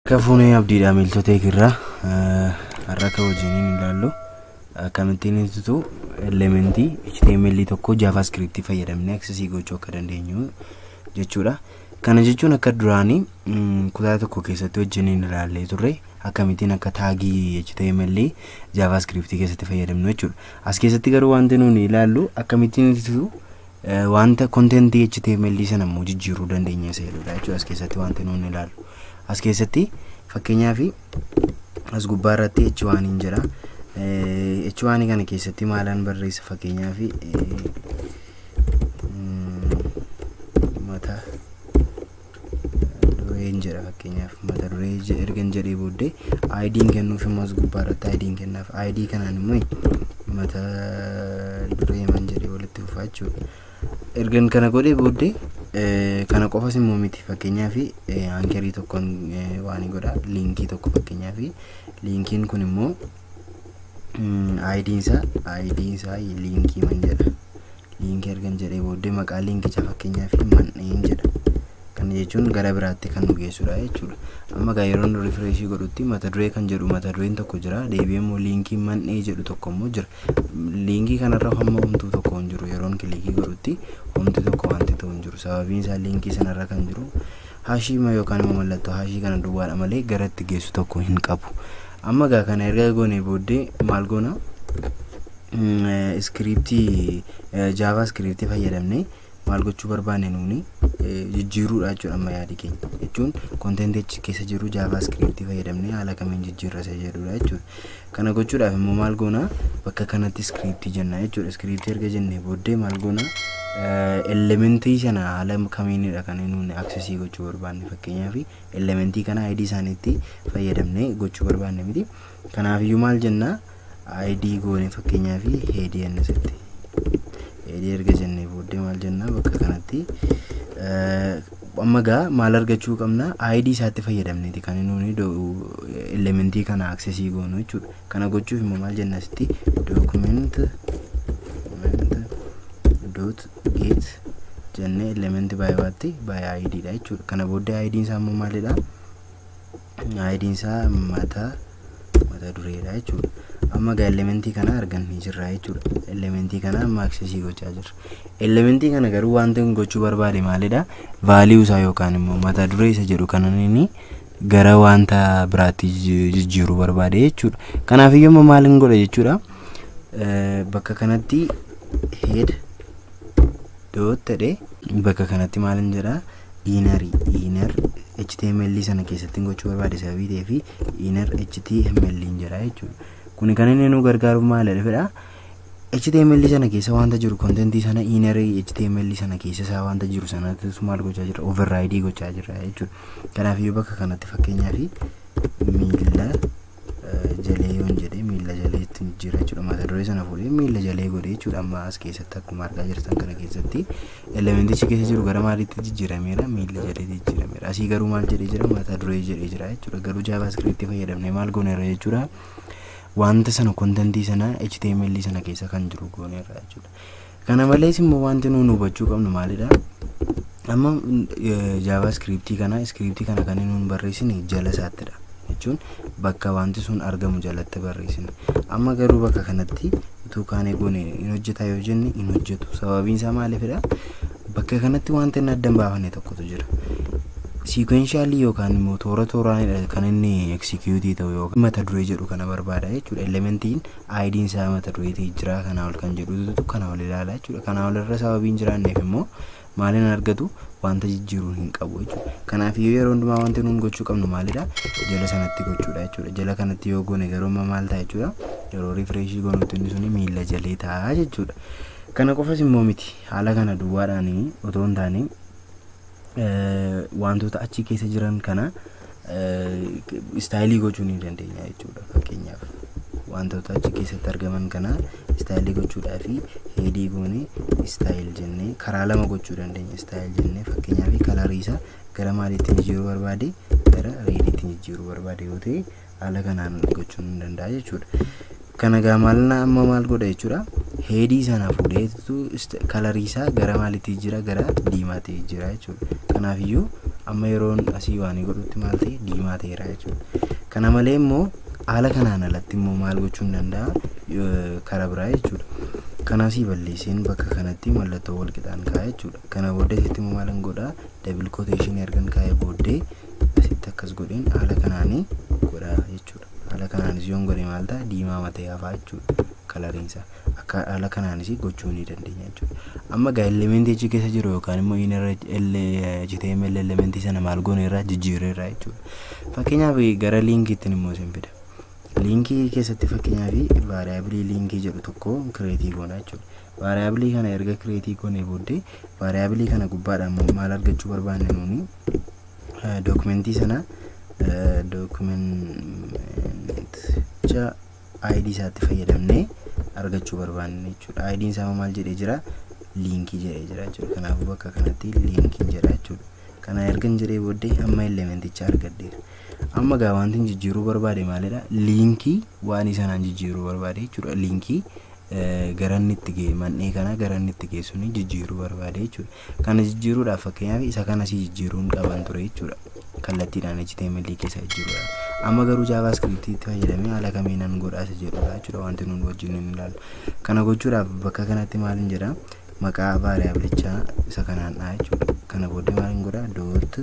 Kafuunee abdiidha miiltota irraa har'a akka wajjiniin ilaallu akkamittiin ibsitu elementii HTML tokko JavaScript fayyadamnee accessii gochuu akka dandeenyu jechuudha. Kana jechuun akka duraanii kutaa tokko keessatti wajjiniin ilaallee turre akkamittiin akka taagii HTML JavaScript keessatti fayyadamnu jechuudha. As keessatti garuu wanti nuuni ilaallu akkamittiin ibsitu wanta contentii HTML sana immoo jijjiiruu dandeenya isa jedhudha jechuudha. As keessatti wanti nuuni ilaallu. As keessatti fakkeenyaaf as gubbaa irratti H1 hin jira. H1 kana keessatti maalaan barreessa fakkeenyaaf mata dureen jedha fakkeenyaaf mata duree ergan jedhee booddee ID'n kennuuf immoo as gubbaa irratti ID'n kennaaf ID kanaan immoo mata duree man jedhee walitti fufaa jechuudha. Ergan kana godhee booddee kana qofas immoo miti fakkeenyaaf ankerii tokkoon waan godha liinkii tokko fakkeenyaaf liinkiin kun immoo ID'n isaa liinkii man jedha. Liinkii ergan jedhee booddee maqaa liinkichaa fakkeenyaaf man'een jedha. Kana jechuun gara biraatti kan nu geessudha jechuudha. Amma egaa yeroo nu rifreeshii godhutti mata duree kan jedhu mata dureen tokko jira. Deebi'ee immoo liinkii man'ee jedhu tokko immoo jira. Liinkii kanarra hamma homtuu tokko hin jiru. Yeroon kilikii godhutti homti tokko wanti ta'u hin jiru. Sababiin isaa liinkii sanarra kan jiru haashii yookaan immoo mallattoo haashii kana duwwaadha malee gara itti geessu tokko hin qabu. Amma egaa kana erga goonee booddee maal goona? Iskiriiptii JavaScript fayyadamnee maal gochuu barbaanne nuuni jijjiiruudha jechuudha. Amma yaadi keenya jechuun kontentii achi keessa jiru JavaScript fayyadamnee haala kamiin jijjiirra isa jedhudha jechuudha. Kana gochuudhaaf immoo maal goona? Bakka kanatti iskiriiptii jenna jechuudha. Iskiriiptii erga jennee booddee maal goona? Elementii sana haala kamiinidha kan nuuni accessii gochuu barbaanne fakkeenyaaf elementii kana ID isaaniitti fayyadamnee gochuu barbaanne miti. Kanaafiyyuu maal jenna? ID goone fakkeenyaaf head jennesitti. Head erga jennee booddee maal jenna? Bakka kanatti amma egaa maal argachuu qabna? ID isaatti fayyadamneeti kan nuuni elementii kana accessii goonu jechuudha. Kana gochuuf immoo maal jenna asitti? Document dot get jennee element by what by ID dha jechuudha. Kana booddee ID isaa immoo maalidha? ID isaa mata dureedha jechuudha. Amma egaa elementii kana argannee jirra jechuudha. Elementii kana amma accessii gochaa jirra. Elementii kana garuu wanti gochuu barbaade maalidha? Value isaa yookaan immoo mata duree isa jedhu kana inni gara wanta biraatti jijjiiruu barbaade jechuudha. Kanaafiyyuu immoo maal hin godha jechuudha? Bakka kanatti head dot ta'ee bakka kanatti maal hin jedha? Inner HTML sana keessatti gochuu barbaade sababii ta'eef inner HTML hin jedha jechuudha. Kuni kan inni nu gargaaru maalidha fedha? HTML sana keessa wanta jiru kontentii sana inner HTML sana keessa isaa wanta jiru sanatti maal gochaa jira? Override gochaa jira jechuudha. Kanaafiyyuu bakka kanatti fakkeenyaaf miila jalee yoon jedhee miila jaleetti jira jechuudha. Mata duree sana fuudhee miila jalee godhee jechuudha. Amma as keessatti akkuma argaa jirtan kana keessatti elementichi keessa jiru gara maaliitti jijjiirameera? Miila jaleetti jijjiirameera. Asii garuu maal jedhee jira? Mata duree jedhee jira jechuudha. Garuu JavaScript fayyadamnee maal gooneerra jechuudha? Wanta sana kontentii sana HTML sana keessa kan jiru gooneerra jechuudha. Kana malees immoo wanti nuyi hubachuu qabnu maalidha? Amma JavaScript kana script kana kan nuyi barreessine jala isaattidha. Jechuun bakka wanti sun argamu jalatti barreessine. Amma garuu bakka kanatti utuu kaanee goone hin hojjeta yoo jenne hin hojjetu. Sababiin isaa maalifidha? Bakka kanatti wanti inni adda hin baafanne tokkotu jira. Sequentially yookaan immoo toora tooraanidha kan inni execute ta'u yookaan mata duree jedhu kana barbaada jechuudha. Elementiin ID'n isaa mata dureetii jira kanaa ol kan jedhutu kana ol ilaala jechuudha. Kanaa ol irra sababiin jiraanneef immoo maaliin argatu? Wanta jijjiiruu hin qabu jechuudha. Kanaafiyyuu yeroo hundumaa wanti nuun gochuu qabnu maalidha? Jala sanatti gochuudha jechuudha. Jala kanatti yoo goone garuu amma maal ta'a jechuudha? Yeroo rifreeshii goonutti inni suni miila jalee ta'a jechuudha. Kana qofas immoo miti. Haala kana duwwaadhaan otoo hin taane wantoota achi keessa jiran kana istaayilii gochuu ni dandeenya jechuudha. Fakkeenyaaf wantoota achi keessatti argaman kana istaayilii gochuudhaaf heedii goone istaayil jennee karaa lama gochuu dandeenya. Istaayil jennee fakkeenyaaf kalarii isaa gara maaliitti jijjiiruu barbaade? Gara reediitti jijjiiruu barbaade yoo ta'e haala kanaan gochuu ni danda'a jechuudha. Kana egaa maal amma maal godha jechuudha? Heedii sana fuudheetu kalarii isaa gara maaliitti jijjiira? Gara diimaatti jijjiira jechuudha. Kanaafiyyuu Amma yeroon asii waan godhutti maal ta'e diimaa ta'eera jechuudha. Kana malee immoo haala kanaan alatti immoo maal gochuu hin danda'a karaa biraa jechuudha. Kanaasii balleesseen bakka kanatti mallattoo wal qixaan kaa'e jechuudha. Kana booddee asitti immoo maal godhaa double quotation ergan kaa'ee booddee asitti akkas godheen haala kanaanii godhaa jechuudha. Haala kanaanis yoon godhe maal ta'a diimaa matee hafaa jechuudha. Coloriinsa akka haala kanaanis gochuu ni dandeenya jechuudha. Amma gaa elementii achi keessa jiru yookaan immoo inner HTML elementii sana maal goone irraa jijjiirreerra jechuudha. Fakkeenyaaf gara linkiitti immoo isin fida. Linkii keessatti fakkeenyaaf variable linkii jedhu tokko create goona jechuudha. Variable kana erga create goonee booddee variable kana gubbaadhaan maal argachuu barbaanne nuuni documentii sana documenticha ID isaatti fayyadamnee argachuu barbaanne jechuudha. ID'n isaa maal jedhee jira? Linkii jedhee jira jechuudha. Kanaafuu bakka kanatti linkiin jedha jechuudha. Kana ergan jedhee booddee amma elementicha argadheera. Amma gaa wanti jijjiiruu barbaade maalidha? Linkii waan sanaan jijjiiruu barbaade jechuudha. Linkii gara inni itti ga'e man'ee kana gara inni itti geessu ni jijjiiruu barbaade jechuudha. Kana jijjiiruudhaaf fakkeenyaaf isa kana si jijjiiruun qaban ture jechuudha. Kallattiidhaan HTML keessa jijjiiruudhaaf. Amma garuu JavaScript itti fayyadamee haala kamiinan godhaa isa jedhudha jechuudha wanti nuti wajjin hin ilaallu. Kana gochuudhaaf bakka kanatti maalin jedhaa? Maqaa variablechaa isa kanaan dha jechuudha. Kana booddee maalin godhaa? Dot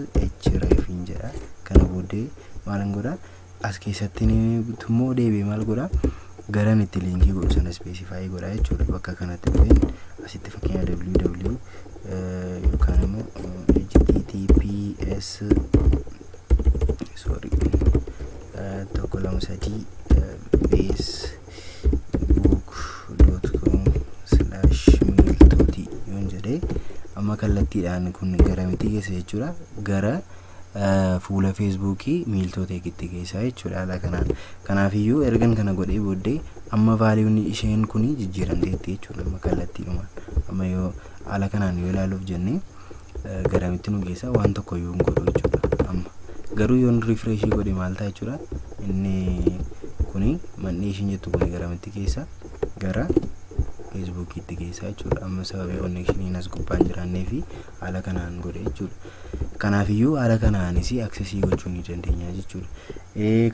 href jedha. Kana booddee maalin godhaa? As keessatti immoo deebi'ee maal godhaa? Garan itti linkii godhu sana specify godha jechuudha. Bakka kanatti dhufeen asitti fakkeenya www yookaan immoo https sorry 1 2 3 facebook.com/miiltooti yoon jedhee amma kallattiidhaan kun gara miti geessa jechuudha. Gara fuula Facebookii miiltota eegitti geessa jechuudha haala kanaan. Kanaafiyyuu ergan kana godhee booddee amma valueun isheen kuni jijjiiramteetti jechuudha amma kallattiidhumaan. Amma yoo haala kanaan yoo ilaaluuf jenne garamitti nu geessa waan tokko iyyuu hin godhu jechuudha amma. Garuu yoon refresh godhe maal ta'a jechuudha inni kuni manni ishiin jettu kuni garamitti geessa gara Facebookiitti geessa jechuudha. Amma sababii connectioniin as gubbaan jiraannee fi haala kanaan godhe jechuudha. Kanaafiyyuu haala kanaanis access gochuu ni dandeenya jechuudha.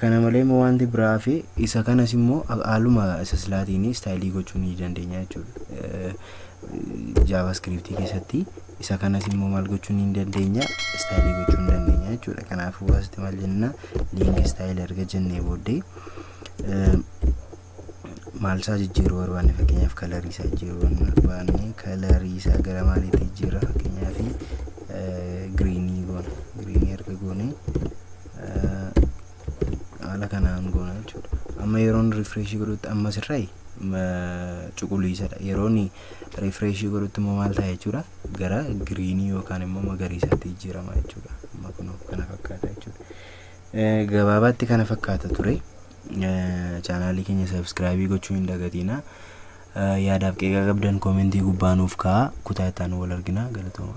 Kana malee immoo wanti biraa fi isa kanas immoo haaluma isa silaatiin style gochuu ni dandeenya jechuudha. JavaScript keessatti isa kanas immoo maal gochuu ni dandeenya style gochuu ni dandeenya jechuudha. Kanaafuu asitti maal jenna link style erga jennee booddee maal isaa jijjiiruu barbaanne fakkeenyaaf colorii isaa jijjiiruu barbaanne colorii isaa gara maaliitti jijjiirra fakkeenyaaf greenii goona greenii erga goone haala kanaan goona jechuudha. Amma yeroon refresh godhutti amma sirraa cuquliisadha. Yeroon refresh godhutti immoo maal ta'a jechuudha gara greenii yookaan immoo magariisaatti jijjiirama jechuudha. Amma kunoo kana fakkaata jechuudha. Gabaabaatti kana fakkaata ture. Channelii keenya subscribe gochuu hin dagatinaa. Yaadaaf qeeqa qabdan commentii gubbaa nuuf kaa'aa. Kutaa itti aanu wal argina. Galatooma.